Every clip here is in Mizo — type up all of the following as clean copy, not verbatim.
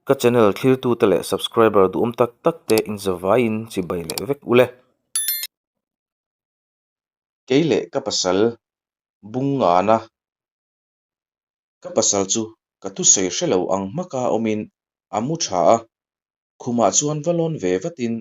Ka channel thlirtute leh subscriber duhawm tak tak te inzavaiin chibai leh vek ule. Kei leh ka pasal bung ngana. Ka pasal chu ka thusawi hre lo ang hmaka awmin a mu tha a, khumah chuan va lawn ve vatin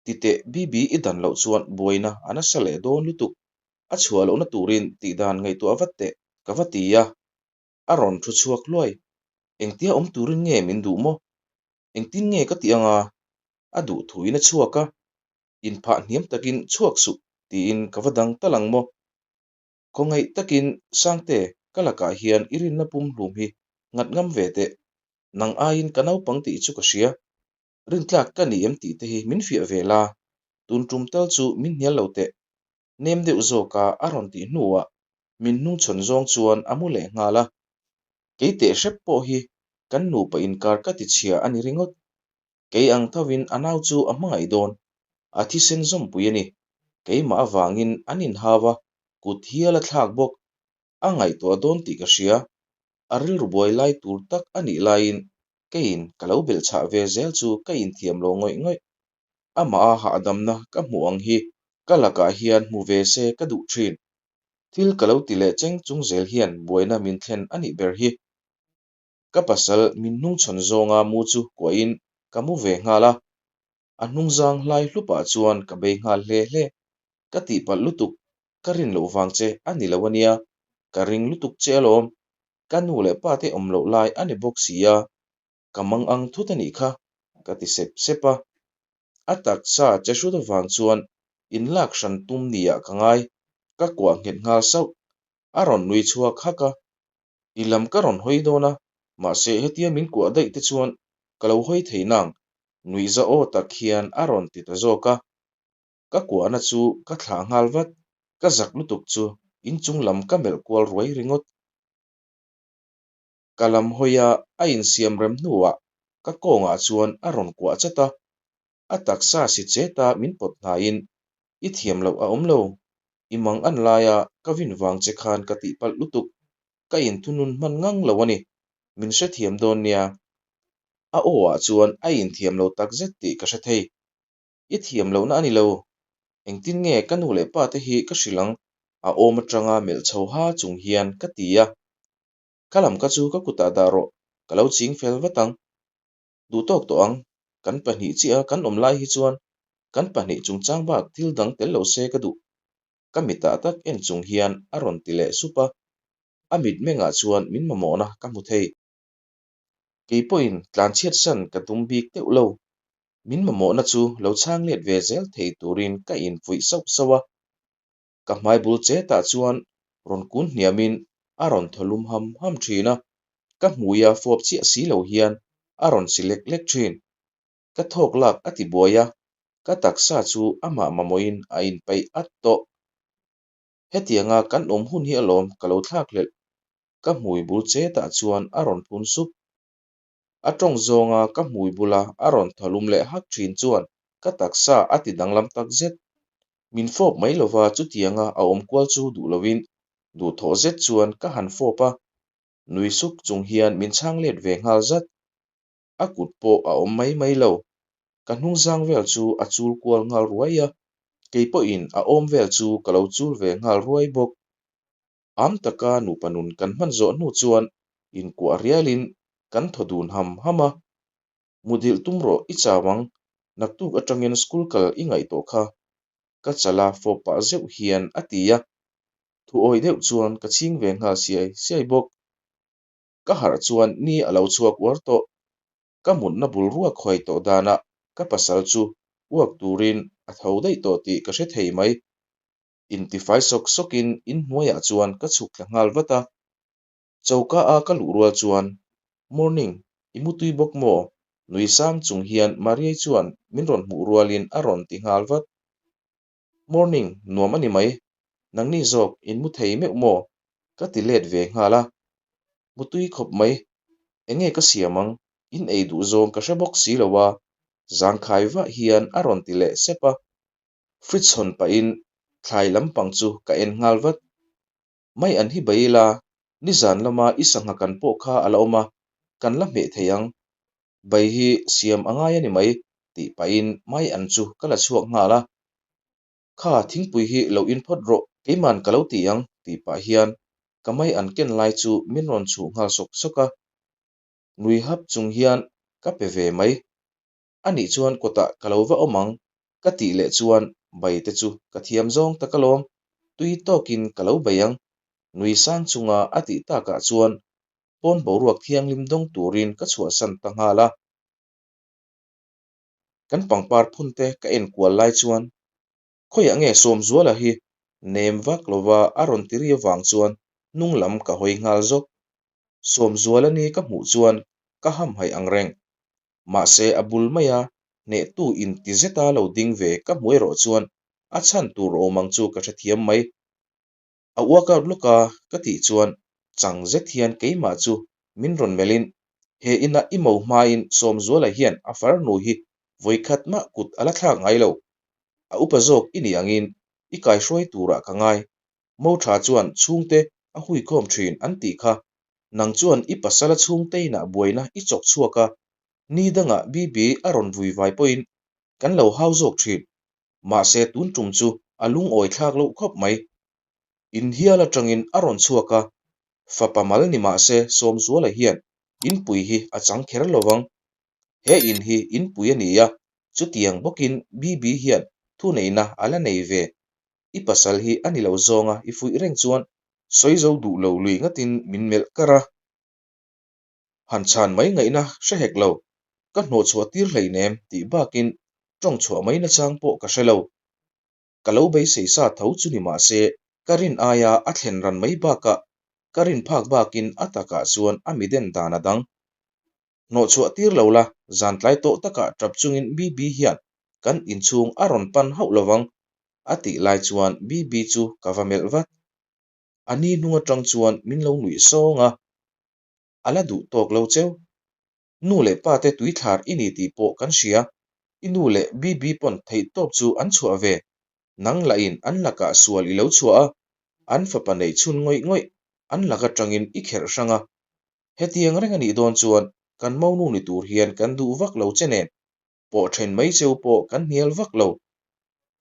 Titeh Bibi i dan loh chuan buaina a nasa leh dawn lutuk, a chhuah lohna turin tihdan ngaihtuah vat teh ka va ti a, a rawn thu chhuak hluai. Engtia awm turin nge min duh maw? Engtin nge ka tih anga? A duh thuin a chhuak a, inphah hniam takin chhuak suh tiin ka va dang tal ang maw? Khawngaih takin Sangte ka lakah hian i rinna pumhlum hi nghat ngam ve teh, nang aiin ka naupang tih chu ka hria. Rintlak ka ni em tih te hi min fiah ve la, tun tum tal chu min hnial lo teh. Nem deuh zawka a rawn tih hnuah min hnungchhawn zawng chuan a mu leh nghal a. Kei teh hrep pawh hi kan nupa inkar ka ti chhia a ni ringawt. Kei ang thovin a nau chu a hmangaih dawn, a thisen zawmpui a ni. Keimah avangin an inhau a, kut hial a thlak bawk. A ngaihtuah dawn tih ka hria. A rilru buai lai tur tak a nih laiin keiin ka lo belh chhah ve zel chu ka inthiam lo ngawih ngawih. Amah a hahdamna ka hmuh ang hi ka lakah hian hmu ve se ka duh thin. Thil ka lo ti leh cheng chung zel hian buaina min thlen a nih ber hi. Ka pasal min hnungchhawn zawnga mu chu kuahin ka mu ve nghal a, a hnungzang hlai hlupah chuan ka bei nghal hle hle. Ka tihpalh lutuk, ka rin loh vang che a ni lo a nia, ka ring lutuk che alawm. Ka nu leh pa te awm loh lai a ni bawk si a, ka mang ang thut a nih kha, ka ti sep sep a. A taksa che hrut avang chuan inlak hran tum niah ka ngai, ka kuah nghet nghal sauh. A rawn nui chhuak hak a, I lam ka rawn hawi dawn a, mahse hetia min kuah daih te chuan ka lo hawi thei nang, nuihza aw tak hian a rawn ti ta zawk a. Ka kuahna chu ka thlah nghal vat, ka zak lutuk chu inchung lam ka melh kual ruai ringawt. Ka lam hawi a, a insiam rem hnuah ka kawngah chuan a rawn kuah chat a, a taksa si cheta min pawt hnaiin, I thiam loh a awm lo, i mang an laia ka vin vang che khan ka tihpalh lutuk, ka inthunun hman ngang lo a ni, min hrethiam dawn nia. A aw ah chuan a inthiam lo takzet tih ka hre thei. I thiam lohna a ni lo. Engtin nge ka nu leh pa te hi ka hrilh ang? A awm atanga melh chho ha chung hian ka ti a. Ka lam ka chu ka kutah dah rawh, ka lo ching fel vat ang. Duh tawk tawh ang, kan pahnih chiah a kan awm lai hi chuan kan pahnih chungchang bak thil dang tel lo se ka duh. Ka mitah tak en chung hian a rawn ti leh sup a. A mitmengah chuan min mamawhna ka hmu thei. Kei pawhin tlanchhiatsan ka tum bik deuh lo. Min mamawhna chu lo chhang let ve zel thei turin ka infuih sauh sauh a. Ka hmai bul chetah chuan rawn kun hniamin a rawn thaw lum ham ham thin a, ka hmuia fawp chiah si lo hian a rawn si lek lek thin. Ka thawk lak a ti buai a, ka taksa chu amah mamawhin a inpeih at tawh. Hetianga kan awm hun hi alawm ka lo thlak hlelh. Ka hmui bul chetah chuan a rawn phun sup. A tawng zawnga ka hmui bula a rawn thaw lum leh hak thin chuan ka taksa a ti danglam tak zet. Min fawp mai lova chutianga a awm kual chu duh lovin duhthawh zet chuan ka han fawp a, nui suk chung hian min chhang let ve nghal zat. A kut pawh a awm mai mai lo. Ka hnungzang vel chu a chul kual nghal ruai a, kei pawhin a awm vel chu ka lo chul ve nghal ruai bawk. Am taka nupa nun kan hman zawh hnu chuan inkuah rialin kan thaw dun ham ham a. Mudilh tum rawh i chau ang, naktuk atangin school kal i ngaih tawh kha. Ka chala fawp pah zeuh hian a ti a. Thu awih deuh chuan ka chhing ve nghal siai siai bawk. Ka harh chuan ni a lo chhuak uar tawh. Ka mutna bul ruak khuai tawh danah ka pasal chu uak turin a tho daih tawh tih ka hre thei mai. Intifai sawk sawkin inhnuaiah chuan ka chhuk thla nghal vat a. Choka a ka luh rual chuan, Morning, i mutui bawk maw? Nui sang chung hian Mariai chuan min rawn hmuh rualin a rawn ti nghal vat. Morning, nuam a ni mai. Nangni zawk in mu thei meuh maw? Ka ti let ve nghal a. Mutui khawp mai. Enge ka siam ang? In ei duh zawng ka hre bawk si lo a, zangkhai vah hian a rawn ti leh sep a. Fridge hawn pahin thlai lampang chu ka en nghal vat. Mai an hi bai ila, nizan lama i sangha kan pawh kha a la awm a, kan la hmeh thei ang. Bai hi siam a ngai a ni mai, tih pahin mai an chu ka la chhuak nghal a. Kha thingpui hi lo in phawt rawh, keiman ka lo ti ang, tih pah hian ka mai an ken lai chu min rawn chhuh nghal sawk sawk a. Nui hap chung hian ka pe ve mai. A nih chuan kawtah ka lo va awm ang, ka tih leh chuan bai te chu ka thiam zawng tak alawm, tui tawkin ka lo bei ang, nui sang chunga a tih takah chuan pawn boruak thianghlim dawng turin ka chhuahsan ta nghal a. Kan pangpar phun te ka en kual lai chuan Khawiah nge Sawmzuala hi nem vak lova a rawn ti ri avang chuan hnung lam ka hawi nghal zawk. Sawmzuala ni ka hmuh chuan ka hamhaih ang reng. Mahse a bul maia hnehtu inti zeta lo ding ve ka hmu erawh chuan a chhan tur awm ang chu ka hrethiam mai. A workout lawk a ka tih chuan chang zet hian keimah chu min rawn melhin he ina i mo hmain Sawmzuala hian a farnu hi vawikhat mah kut a la thlak ngai lo. A upa zawk i nih angin i kaihruai turah ka ngai. Mo tha chuan chhungte a huikhawm thin an tih kha. Nang chuan i pasala chhungte inah buaina i chawk chhuak a, ni dangah Bibi a rawn vui vai pawhin kan lo hau zawk thin. Mahse tun tum chu a lungawi thlak loh khawp mai. In hial atangin a rawn chhuak a, fapa mal ni mahse Sawmzuala hian inpui hi a chang kher lo vang. He in hi inpui a ni a, chutiang bawkin BB hian thuneihna a la nei ve. I pasal hi a ni lo zawnga i fuih reng chuan sawi zo duh lo lui ngatin min melh kar a. Han chhan mai ngaihna hre hek lo, ka hnawhchhuah tir hleinem tih bakin tawng chhuah mai nachang pawh ka hre lo. Ka lo beisei sa tho chu ni mah se, ka rin aia a thlen ran mai bakah ka rin phak bakin a takah chuan a mi den dan a dang. Hnawhchhuah tir lo la, zan tlai tawh takah tap chungin BB hian kan inchhung a rawn pan hauh lovang a tih lai chuan BB chu ka va melh vat. A ni hnung atang chuan min lo nuih sawng a, a la duh tawk lo cheu. Nu leh pa te tuithlar i ni tih pawh kan hria, i nu leh BB pawn theihtawp chu an chhuah ve, nang lahin an lakah sual i lo chhuah a, an fapa neih chhun ngawih ngawih an lak atangin i kherh hrang a. Hetiang reng a nih dawn chuan kan monu ni tur hian kan duh vak lo che nen, pawh then mai cheu pawh kan hnial vak lo.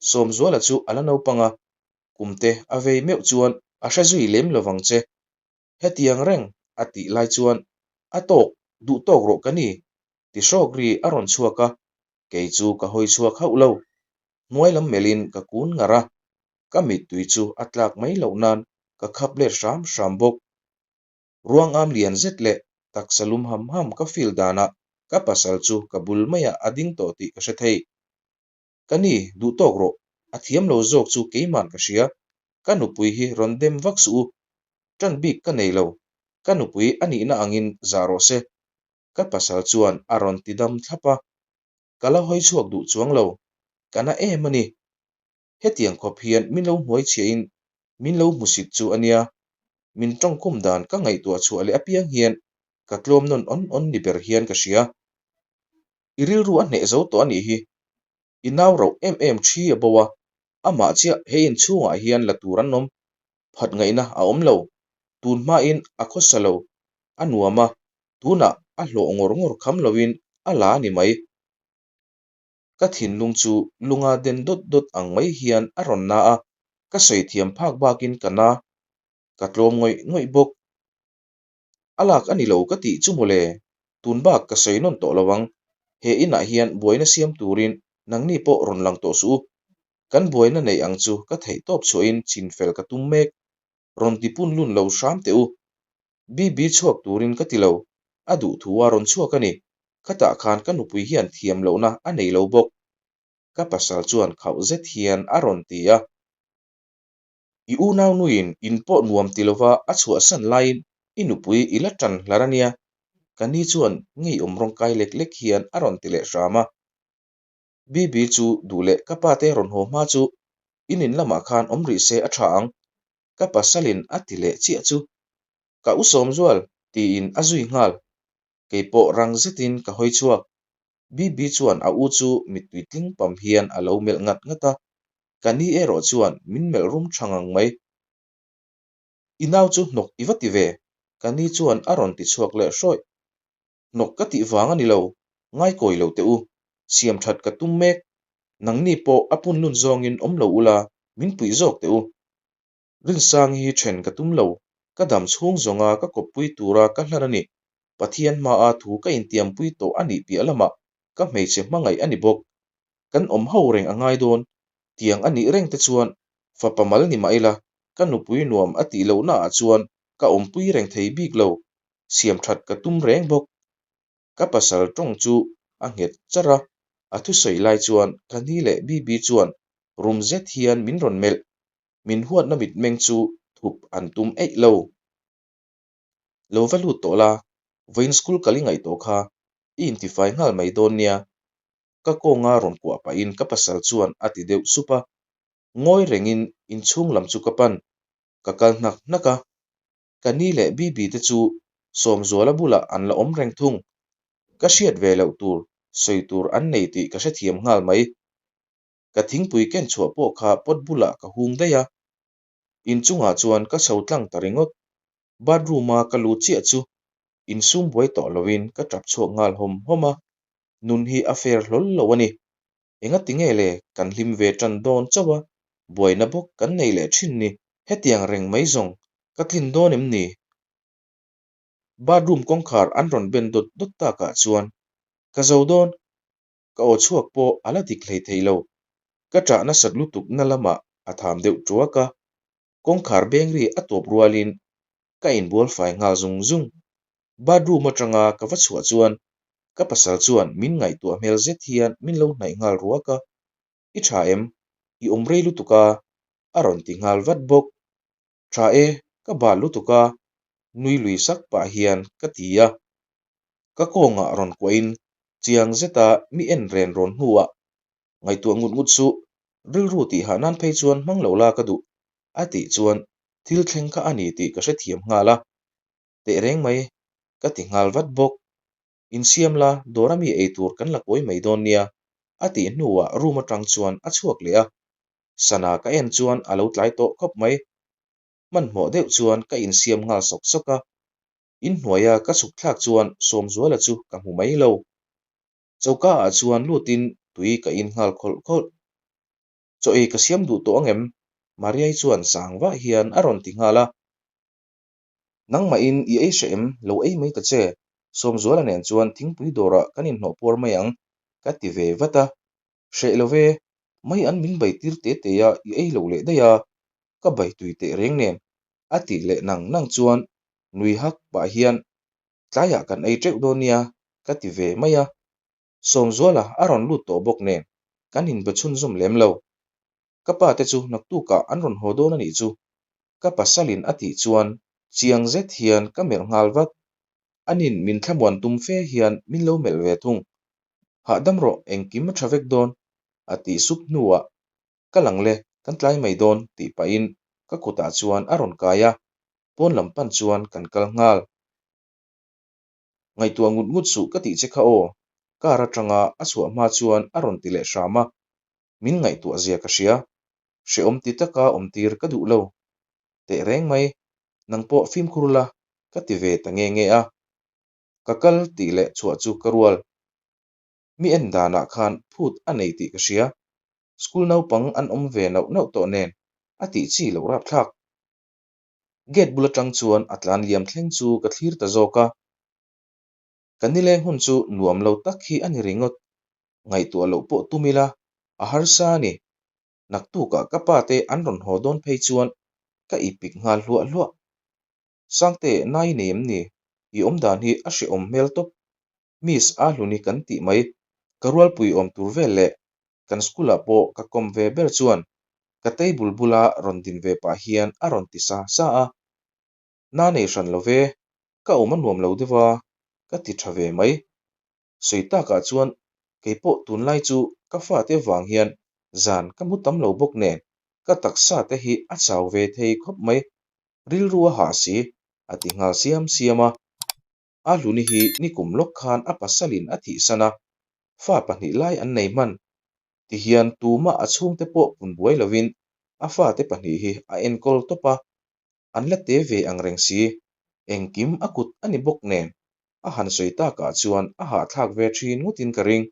Sawmzuala chu a la naupang a, kumte a vei meuh chuan a hre zui lem lovang che. Hetiang reng a tih lai chuan a tawk duh tawk rawh ka ni ti hrawk ri a rawn chhuak a, kei chu ka hawi chhuak hauh lo. Hnuai lam melhin ka kun ngar a, ka mittui chu a tlak mai loh nan ka khap let hram hram bawk. Ruang am lian zet leh taksa lum ham ham ka feel danah ka pasal chu ka bul maiah a ding tawh tih ka hre thei. Ka ni, duh tawk rawh, a thiam lo zawk chu keiman ka hria, ka nupui hi rawn dem vak suh u, ṭan bik ka nei lo, ka nupui a nihna angin zah rawh se, ka pasal chuan a rawn ti dam thlap a, ka la hawi chhuak duh chuang lo, ka na em a ni. Hetiang khawp hian min lo hnuai chhiahin min lo hmusit chu a nia, min tawngkhum dan ka ngaihtuah chhuah leh apiang hian ka tlawm nawn awn awn ni ber hian ka hria. I rilru a hneh zo tawh a nih hi. I nau rauh em em thi a bo a, amah chiah he inchhungah hian la tur an awm. Phat ngaihna a awm lo. Tun hmain a khawsa lo, a nuam a, tunah a hlawh ngawr ngawr kham loin a la a ni mai. Ka thinlung chu lunga den dawt dawt ang mai hian a rawn na a, ka sawi thiam phak bakin ka na. Ka tlawm ngawih ngawih bawk. A lak a ni lo ka tih chu mawle, tun bak ka sawi nawn tawh lo ang. He inah hian buaina siam turin nangni pawh rawn lang tawh suh u. Kan buaina neih ang chu ka theih tawp chhuahin chin fel ka tum mek. Rawn ti pun lun lo hram teh u. BB chhuak turin ka ti lo, a duh thu a rawn chhuak a ni. Khatah khan ka nupui hian thiam lohna a nei lo bawk. Ka pasal chuan khauh zet hian a rawn ti a. I unau nuin in pawh nuam ti lova a chhuahsan laiin i nupui i la tan hlar a nia, ka ni chuan ngeiawm rawng kai lek lek hian a rawn ti leh hram a. BB chu duh leh ka pa te rawn haw hma chu in in lamah khan awm rih se a tha ang, ka pasalin a ti leh chiah chu ka u Sawmzual tiin a zui nghal. Kei pawh rang zetin ka hawi chhuak. BB chuan a u chu mittui tling pam hian a lo melh ngat ngat a, ka ni erawh chuan min melh rum tha ngang mai. I nau chu hnawk i va ti ve? Ka ni chuan a rawn ti chhuak leh hrawih. Hnawk ka tih vang a ni lo. Ngaikawi lo teh u, siam that ka tum mek. Nangni pawh a punlun zawngin awm lo ula, min puih zawk teh u. Rinsangi hi then ka tum lo, ka dam chhung zawnga ka kawppui tura ka hlan a ni. Pathian hmaa thu ka intiampui tawh a nih piah lamah ka hmeichhe hmangaih a ni bawk. Kan awm ho reng a ngai dawn. Tiang a nih reng te chuan fapa mal ni mah ila ka nupui nuam a tih lohnaah chuan ka awmpui reng thei bik lo. Siam that ka tum reng bawk. Ka pasal tawng chu a nghet charh a, a thusawi lai chuan ka ni leh Bibi chuan rum zet hian min rawn melh. Min huatna mitmeng chu thup an tum eih lo. Lo va lut tawh la, vawiin school kal i ngaih tawh kha, i intifai nghal mai dawn nia. Ka kawnga rawn kuah pahin ka pasal chuan a ti deuh sup a. Ngawi rengin inchhung lam chu ka pan. Ka kal hnak hnak a. Ka ni leh Bibi te chu Sawmzuala bulah an la awm reng thung. Ka hriat ve loh tur sawi tur an nei tih ka hrethiam nghal mai. Ka thingpui ken chhuah pawh kha pot bulah ka hung daih a. Inchungah chuan ka chho tlang ta ringawt. Bathroom-a ka lut chiah chu insum buai tawh loin ka tap chhuak nghal hawm hawm a. Nun hi a fair hlawl lo a ni. Engati nge le kan hlim ve tan dawn chauh a, buaina bawk kan nei leh thin ni. Hetiang reng mai zawng ka tlin dawn em ni? Bathroom kawngkhar an rawn ben dawt dawt takah chuan ka zo dawn. Ka aw chhuak pawh a la dik hlei thei lo. Ka ṭah nasat lutuk na lamah a tham deuh ṭuak a. Kawngkhar beng ri a tawp rualin ka inbual fai nghal zung zung. Bathroom aṭanga ka va chhuah chuan ka pasal chuan min ngaihtuah hmel zet hian min lo hnaih nghal ruak a. I ṭha em? I awm rei lutuk a? A rawn ti nghal vat bawk. Ṭha e, ka bal lutuk a, nui lui sak pah hian ka ti a. Ka kawngah rawn kuahin chiang zeta mi en ren rawn hnuah ngaihtuah ngut ngut suh, rilru tihah nan phei chuan hmang lo la ka duh, a tih chuan thil thleng kha a ni tih ka hrethiam nghal a. Tehreng mai, ka ti nghal vat bawk. Insiam la, dawr ami ei tur kan la kawi mai dawn nia, a tih hnuah room atang chuan a chhuak leh a. Sana ka en chuan a lo tlai tawh khawp mai. Hmanhmawh deuh chuan ka insiam nghal sawk sawk a. Inhnuaia ka chhuk thlak chuan Sawmzuala chu ka hmu mai lo. Choka ah chuan lutin tui ka in nghal khawlh khawlh. Chaw ei ka siam duh tawh angem? Mariai chuan sang vah hian a rawn ti nghal a. Nangmahin i ei hreh em? Lo ei mai ta che. Sawmzuala nen chuan thingpui dawrah kan inhnawh puar mai ang, ka ti ve vat a. Hreh lo ve, mai an min bai tir te te a, i ei lo leh daih a, ka bai tui teh reng nen, a tih leh nang nang chuan nui hak pah hian tlaiah kan ei teuh dawn nia, ka ti ve mai a. Sawmzuala a rawn lut tawh bawk nen kan inbe chhunzawm lem lo. Ka pa te chu naktukah an rawn haw dawn a nih chu. Ka pasalin a tih chuan chiang zet hian ka melh nghal vat. Anin min thlamuan tum fe hian min lo melh ve thung. Hahdam rawh engkim a tha vek dawn a tih sup hnuah ka lang le kan tlai mai dawn tih pahin ka kutah chuan a rawn kai a, pawn lam pan chuan kan kal nghal. Ngaihtuah ngut ngut suh ka tih che kha aw, car atanga a chhuah hma chuan a rawn ti leh hram a, min ngaihtuah zia ka hria. Hrehawm ti taka awm tir ka duh lo. Teh reng mai, nang pawh fimkhur la ka ti ve ta nge nge a. Ka kal tih leh chhuah chu ka rual. Mi en danah khan phut a nei tih ka hria. School naupang an awm ve nauh nauh tawh nen a tih chi loh rapthlak. Gate bul atang chuan a tlan liam thleng chu ka thlir ta zawk a. Ka nileng hun chu nuam lo tak hi a ni ringawt. Ngaihtuah loh pawh tum ila, a harsa a ni. Naktukah ka pa te an rawn haw dawn phei chuan ka ipik nghal hluah hluah. Sangte nai i nei em ni? I awmdan hi a hrehawm hmel tawp. Miss a hluni kan tih mai. Ka rualpui awm tur vel leh kan school ah pawh ka kawm ve ber chuan ka table bula rawn din ve pah hian a rawn ti sa sa a. Na nei hran lo ve, ka awm a nuam lo deuh a, ka ti tha ve mai. Sawi takah chuan kei pawh tunlai chu ka fate vang hian zan ka hmu tam lo bawk nen ka taksa te hi a chau ve thei khawp mai, rilru a hah si, a ti nghal siam siam a. A hluni hi nikum lawk khan a pasalin a thihsan a, fa pahnih lai an nei hman. Tihian tumah a chhungte pawh pun buai lovin a fate pahnih hi a enkawl tawp a, an la te ve ang reng si. Engkim a kut a ni bawk nen. a han sawi takah chuan a hahthlak ve ṭhin ngawtin ka ring.